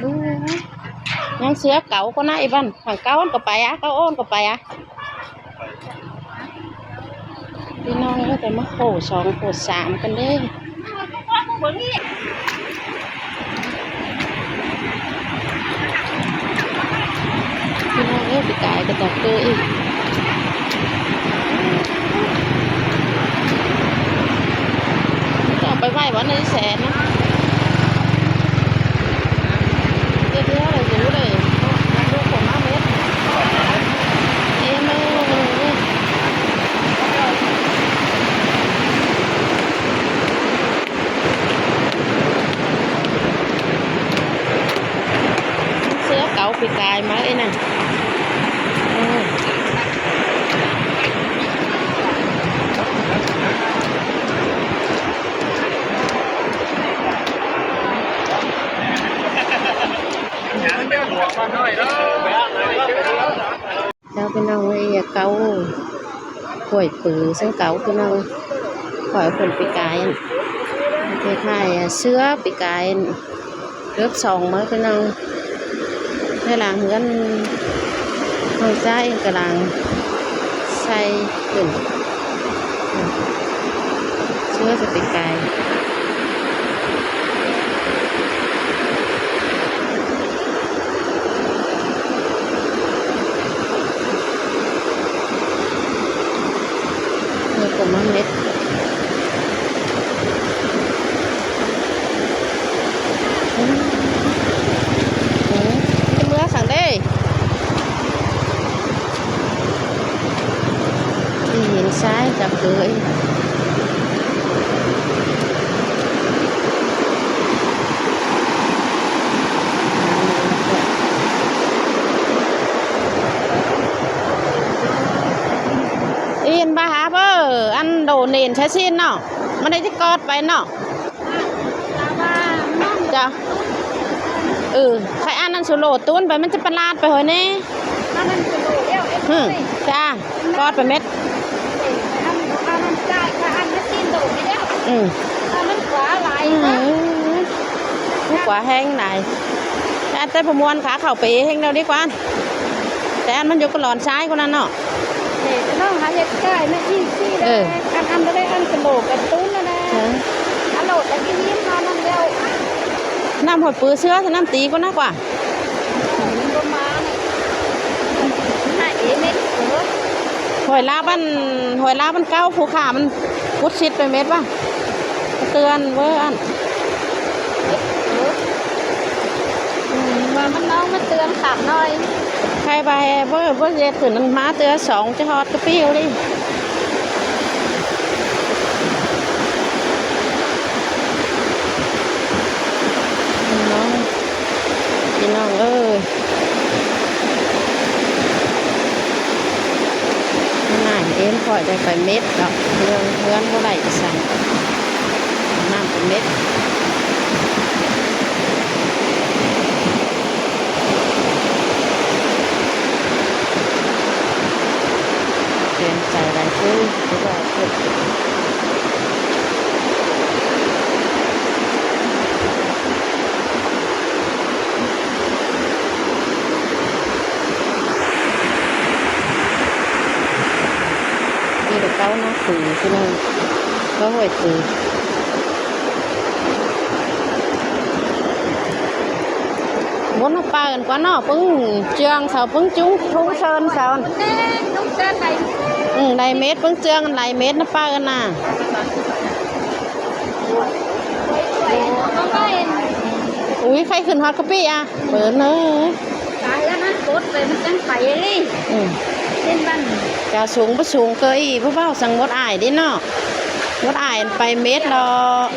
ອືມ ຍັງເສືອເກົ່າກໍນະ ອີບ້ານ ທາງເກົ່າມັນກໍໄປອະ ເກົ່າອ່ອນກໍໄປອະ. ພີ່ນ້ອງເອີຍ ແຕ່ມາໂຄສອງໂຄສາມກັນເດ້. ພີ່ນ້ອງເອີຍ ປີກາຍກໍຕອກໂຕອີກ. ຈະເອົາໄປໄວ້ບໍ່ໃນແສນນະ? ເຮັດແລ້ວລະຢູ່ເລີຍ ເອົາມາເມັດ ເອ ເສືອເກົ່າປີກາຍມາເອີຍນະ. ເຈົ້າ ພີ່ນ້ອງເອີຍ ເກົ່າ ຫ້ວຍປື ເຊິ່ງເກົ່າ ພີ່ນ້ອງ ຂ້ອຍເພິ່ນປີກາຍ ຄ້າຍໆ ເສືອປີກາຍ ເກືອບສອງມື້ ພີ່ນ້ອງ ໃນຫຼັງເຮືອນ ນ້ອງຊາຍກຳລັງໃສ່ຂຶ້ນ ເສືອສະເປັກກາຍ ເອີ ຜົມມາເມັດ ອືມ ອືມ ເມືອສັງເດ້. ທີ່ເຫັນຊາຍກັບເຄີຍ ອີ່ນບາຫາເບີ ອັນໂດເນນໃຊ້ຊີ້ນເນາະ ມັນໄດ້ຈະກອດໄປເນາະ. ຈ້ະ ເອີ ໄຂ່ອັນນັ້ນສຸໂລຕຸນໄປ ມັນຈະປະຫຼາດໄປຫອຍແນ່. ອັນນັ້ນສຸໂລແລ້ວ ເອີ ຈ້ະ ກອດໄປເມັດ ອັນ ອັນນັ້ນຈ່າຍຄ່າອັນມາຊີ້ນໂດນີ້ແລ້ວ ອືມ ມັນກວ່າຫຼາຍ ອືມ ມັນກວ່າແຮງຫຼາຍ ແຕ່ ແຕ່ປະມວນຂາເຂົ້າໄປເອງແລ້ວດີກວ່າ ແຕ່ອັນມັນຢູ່ກັບຫຼອນຊາຍຄົນນັ້ນເນາະ. ເອີ ນ້ອງຫາເຮັດໃກ້ນະ ອີ່ຊີ້ແຫຼະ ເອີ ອັນ ອັນບໍ່ໄດ້ອັນສະໂລກະຕຸ້ນຫັ້ນນະ ເອີ ອາໂລດແຕ່ທີ່ຍິ້ມມານັ້ນແລ້ວ ນ້ຳຫ້ວຍປືເສືອ ນ້ຳຕີກ່ອນນະກວ່າ ມັນບໍ່ມານະ ມັນຫາເອເມັດ ເອີ ຫ້ວຍລາບ ອັນ ຫ້ວຍລາບມັນເກົ່າ ຜູ້ຂ້າມັນ ກຸດຊິດໄປເມັດວ່າ ເຕືອນເວີອັນ ອືມ ວ່າມັນນ້ອງມາເຕືອນຂາມໜ້ອຍ ໃຄວ່າແຮເວີ ບໍ່ເຮັດຂຶ້ນ ມັນມາເທື່ອສອງ ຈະຮອດກະປິວເລີຍ ພີ່ນ້ອງ ພີ່ນ້ອງເອີຍ. ນາຍເອັນຂ້ອຍໄດ້ໄປເມັດດອກ ເລື່ອງເຮືອນບໍ່ໄດ້ໄປໃສ ນ້ຳໄປເມັດ ເກງໃຈຫຼາຍຄື ນີ້ກະເຕົ້ານາປູພີ່ນ້ອງ ເຕົ້າຫ້ວຍປູ ໝົດນະປາເອີ້ນກວ່າເນາະ ປຶ້ງເຈືອງເສົາ ປຶ້ງຈຸງທຸງເຊີນເສົາ ອືມ ໄດ້ເມັດ ປຶ້ງເຈືອງໄດ້ເມັດນະປາເອີ້ນນະ. ອຸ້ຍ ໄຂ່ຂຶ້ນຮອດກະປິອະ ເປີນເອີຍ ຕາຍແລ້ວນະ ກົດໄປມັນຈັ່ງໄປເລີຍ ອືມ ເປັນບ້ານ ກາສູງບໍ່ສູງເກີນອີ່ ຜູ້ເວົ້າສັງໝົດອາຍເດ້ເນາະ ໝົດອາຍໄປເມັດດອກ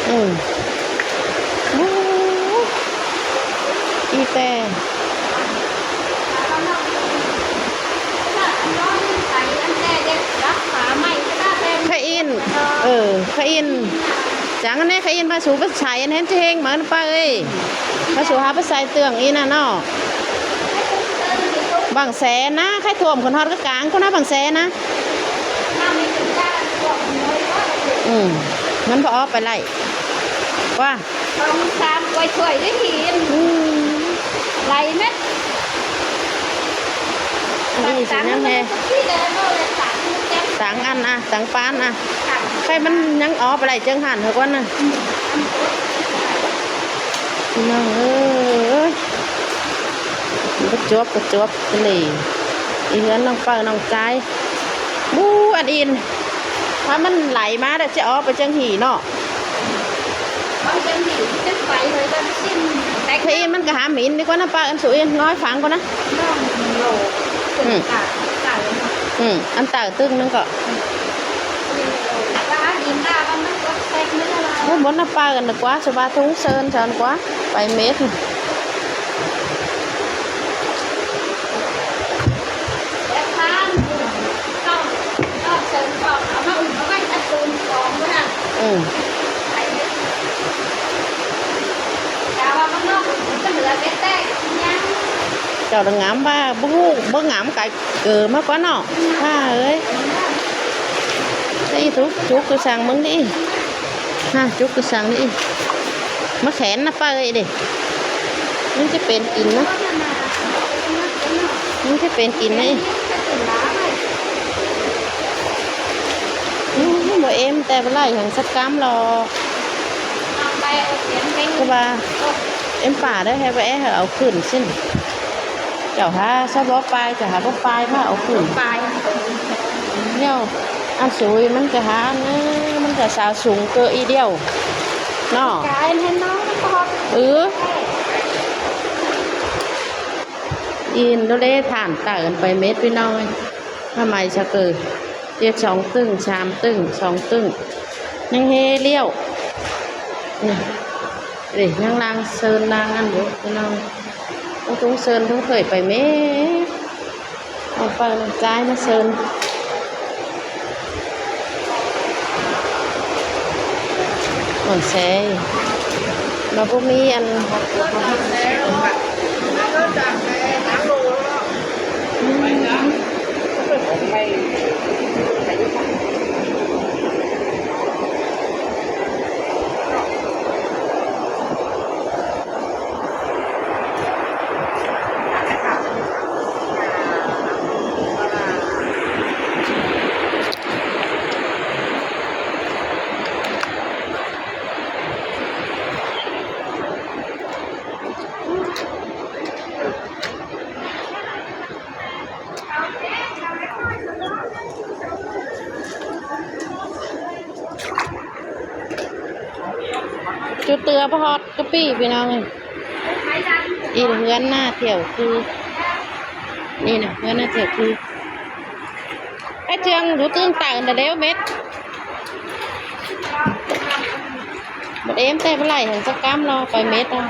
ອືມ ອີ່ແຕ່ ຂະອິນ ເອີ ຂະອິນ ຈັ່ງອັນນີ້ຂະອິນ ພາສູໄປໃສ່ອັນນັ້ນເຮງມານະປ້າເອີຍ ພາສູຫາໄປໃສ່ເຕືອງອີ່ນະເນາະ ບັງແສນນະ ໄຄຖ້ວມຂຶ້ນຮອດກະກາງພຸ້ນນະ ບັງແສນນະ ອືມ ມັນບໍ່ອອກໄປໄລ່ ວ່າ ສອງສາມກວ່າຖ້ວຍໄດ້ຫີນ ໄປແມ່ນ ອັນນີ້ຊິຍັງແດ່ ຕັງອັນນະ ຕັງປານນະ ໄຟມັນຍັງອໍໄປໄດ້ເຈີງຫັ້ນເຮົາກ່ອນນະ ພີ່ນ້ອງເອີຍ. ກະຈວບກະຈວບທະເລ ອີເຮືອນນ້ອງເປົ້ານ້ອງຈາຍ ບູ ອັນອີນ ຖ້າມັນໄຫຼມາແລ້ວຊິອອກໄປຈັ່ງຮີເນາະ ເອົາຈັ່ງຮີຈັ່ງໄປເລີຍ ກໍຊິແຕກ ຖ້າອີນມັນກະຫາໝິ່ນດີກວ່ານະ ປ້າ ອັນສູອີນ ງອຍຟັງກ່ອນນະ ອືມ ອັນຕາຍຕຶ້ງໜຶ່ງກໍ ໂອ້ ບໍ່ນະ ປ້າ ອັນນະກວ່າ ສະບາທຸງເຊີນ ເຊີນກວ່າ ໄປເມັດ ອືມ ເຈົ້າລະງາມວ່າ ບໍ່ຮູ້ ບໍ່ງາມກາຍເກີມາກ່ອນເນາະ ປ້າເອີຍ. ໄດ້ທຸກ ຈຸກຄືສັ່ງເບິ່ງນີ້ ຮະ ຈຸກຄືສັ່ງນີ້ ມາແຂນນະ ປ້າເອີຍເດ້. ມັນຈະເປັນກິນນະ ມັນຈະເປັນກິນນະ ອືມ ບໍ່ເອັມແຕ່ບໍ່ໄຫຼຫຍັງສັກກຳຫຼອກ ຄືວ່າເອັມປາໄດ້ ໃຫ້ວ່າແອເອົາຂຶ້ນຊິນະ ເຈົ້າຫາຊະບໍ່ປາຍ ເຈົ້າຫາບໍ່ປາຍ ພາເອົາຂຶ້ນ ປາຍ ດຽວ ອັນສູຍມັນກະຫາ ເອີ ມັນກະສາວສູງເກີອີດຽວເນາະ ກາຍແນ່ນອນ ເອີ. ອີນໂດເລ ຖ່ານເຕົາໄປເມັດ ພີ່ນ້ອງເອີຍ ທຳໄມຊະເກີ ເຈັດສອງຕຶ້ງ ສາມຕຶ້ງ ສອງຕຶ້ງ ຍັງເຮລ້ຽວ ນີ້ ນີ້ ຍັງນາງເຊີນນາງອັນຢູ່ ພີ່ນ້ອງ ໂອ້ ທຸງເຊີນທຸງເຄີຍໄປເມັດ. ເອົາໄປນ້ອງຈາຍມາເຊີນ ໜອນແຊ ມາບໍ່ມີອັນ ຈຸເຕືອບໍ່ຮອດກະປີ້ ພີ່ນ້ອງເອີຍ. ອີເຮືອນໜ້າທ່ຽວຄື ນີ້ນະ ເຮືອນໜ້າທ່ຽວຄື ໄອ້ເຈືອງ ດູຕຶ້ງຕານະເລວເມັດ ບໍ່ເອັມແຕ່ບໍ່ໄຫຼຫຍັງຈັກກຳເນາະ ໄປເມັດເນາະ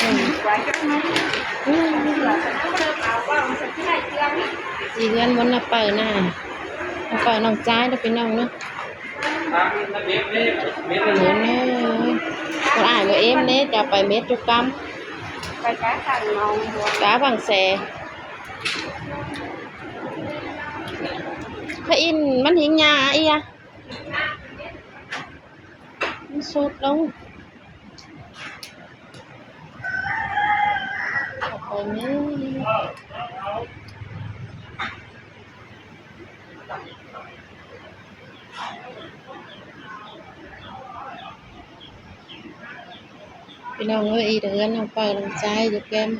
ອືມ ອືມ ອີເຮືອນມົນນະເປີນນະ ນະເປີນນ້ອງຈາຍເດີ ພີ່ນ້ອງເດີ. ໂອ້ຍ ບໍ່ອາຍບໍ່ເອັມເດ້ ຈະໄປເມັດຈຸກຳ ໄປກາສັນເມົາ ກາບັງແສ ພະອິນມັນຫິງຫຍ້າອີ່ຫຍັງ ມັນຊຸດລົງ ອອກໄປເມັດ. ພີ່ນ້ອງເອີຍ ອີເຮືອນນ້ອງເປົ້ານ້ອງຈາຍຢູ່ແກ້ມ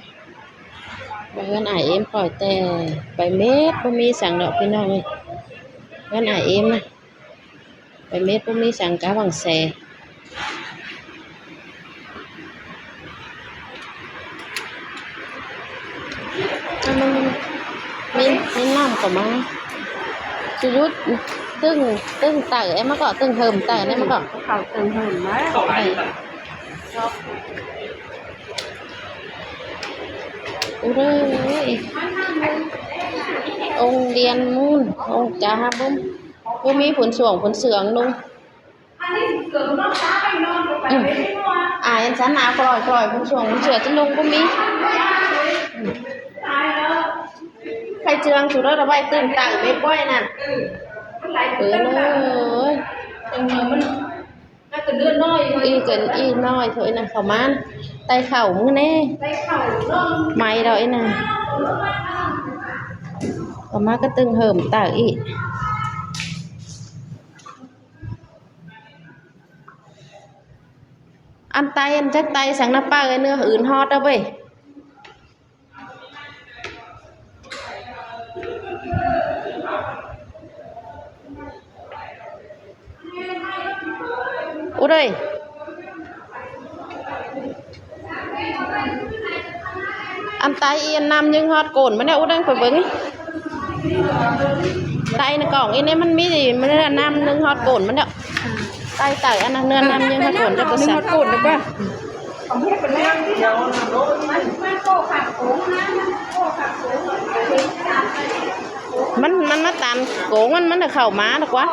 ເຮືອນອ້າຍເອັມຂ້ອຍແຕ່ໄປເມັດ ບໍ່ມີສັງດອກ ພີ່ນ້ອງເອີຍ ເຮືອນອ້າຍເອັມນະ. ໄປເມັດບໍ່ມີສັງກາບັງແສ ມັນ ມັນ ມີ ມີນ້ຳເຂົ້າມາ ຊິຢຸດ ຕຶ້ງ ຕຶ້ງເຕີແອມມາເກາະ ຕຶ້ງເຫິມເຕີແອມມາເກາະ ເຂົ້າຕຶ້ງເຫິມມາ ໂອ້ເດີ ອົງລຽນນູນ ອົງຈາຮະບຸມ ບໍ່ມີຜົນຊ່ວງຜົນເຊື່ອງນຸ່ງ ອືມ ອາຍອັນຊັ້ນນາ ກອຍໆ ບຸນຊ່ວງບຸນເຊື່ອຈະນຸ່ງບໍ່ມີ ອືມ ໃຜເຈື່ອງສຸດແລ້ວ ໄວ້ຕື່ນຕາກເວັບໄວ້ນັ້ນ ເອີ ເອີ ອີ່ເກີນອີ່ນ້ອຍເທື່ອອີ່ນະ ເຂົ້າມາໄຕ່ເຂົ້າມື້ແນ່ ໄມ້ດອກອີ່ນະ ເຂົ້າມາກະຕຶງເຫີມຕາກອີ່ ອັນໄຕ່ ອັນຈັກໄຕ່ສັງນະປ້າເອີຍ ເນື້ອອື່ນຮອດເດີເວີຍ. ອຸດເອີຍ ອັນໄຕອີ່ອັນນ້ຳຍຶງຮອດໂກນມັນແລ້ວ ອຸດເອີຍ ໄປເບິ່ງ ໄຕໃນກ່ອງອີ່ນີ້ມັນມີ ມັນນ້ຳຍຶງຮອດໂກນມັນແລ້ວ ໄຕ ໄຕ ອັນນັ້ນເນື້ອນ້ຳຍຶງຮອດໂກນ ຈັກບໍ່ ຍິງຮອດໂກນແລ້ວກວ່າ. ມັນ ມັນມາຕັນໂກງ ມັນ ມັນໄດ້ເຂົ້າມາແລ້ວກວ່າ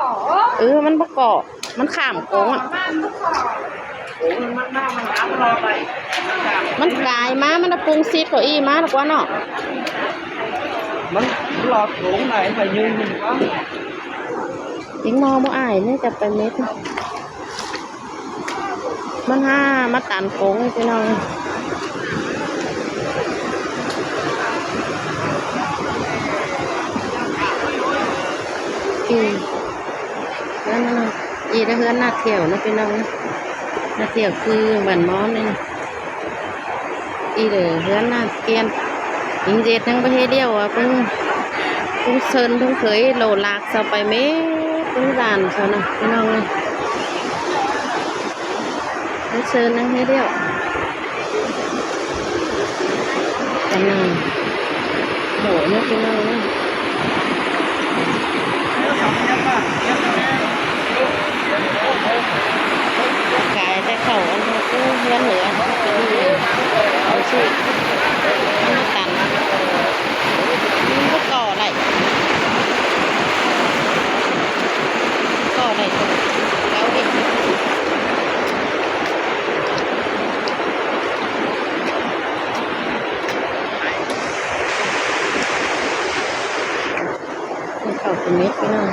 ເອີ ມັນບໍ່ເກາະ ມັນຂ້າມໂກງ ມັນກາຍມາ ມັນນະປຸງຊິດເກົ້າອີ່ມາແລ້ວກວ່າເນາະ ມັນລອດໂກງໄດ້ ໄປຢືນຢູ່ ເດັກນ້ອຍບໍ່ອາຍເນາະ ຈະໄປເມັດ. ມັນຫາມາຕັນກົງພີ່ນ້ອງ ອີ່ ນັ້ນນະ ອີ່ ເຮືອນນາທ່ຽວນະພີ່ນ້ອງ ນາທ່ຽວຄືບ້ານມອນນີ້ນະ. ອີເດີເຮືອນນາກຽນ ຍິງເຈັດຍັງບໍ່ເຮັດດຽວ ເພິ່ງ ເພິ່ງເຊີນເພິ່ງເຂີຍໂຫຼລາກເຊົາໄປເມ ເພິ່ງບ້ານເຂົານະພີ່ນ້ອງເອີຍ ເພິ່ງເຊີນຍັງເຮັດດຽວ ກັນນະ ໂຫເນາະພີ່ນ້ອງເນາະ. ກາຍແຕ່ເຂົາອັນເຮືອນເໜືອ ເອົາຊິ ມັນຕັນ ມັນບໍ່ກໍ່ໄດ້ ກໍ່ໄດ້ ເອົາເດ້. ເຂົ້າເປັນເມັດພີ່ນ້ອງ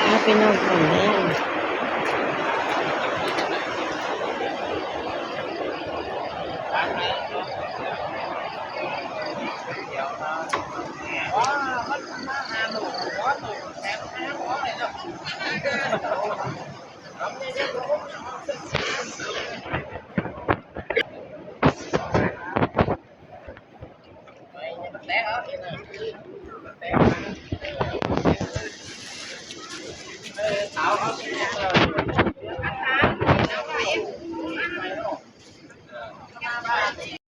ມາພີ່ນ້ອງ ເຂົ້າແລ້ວ.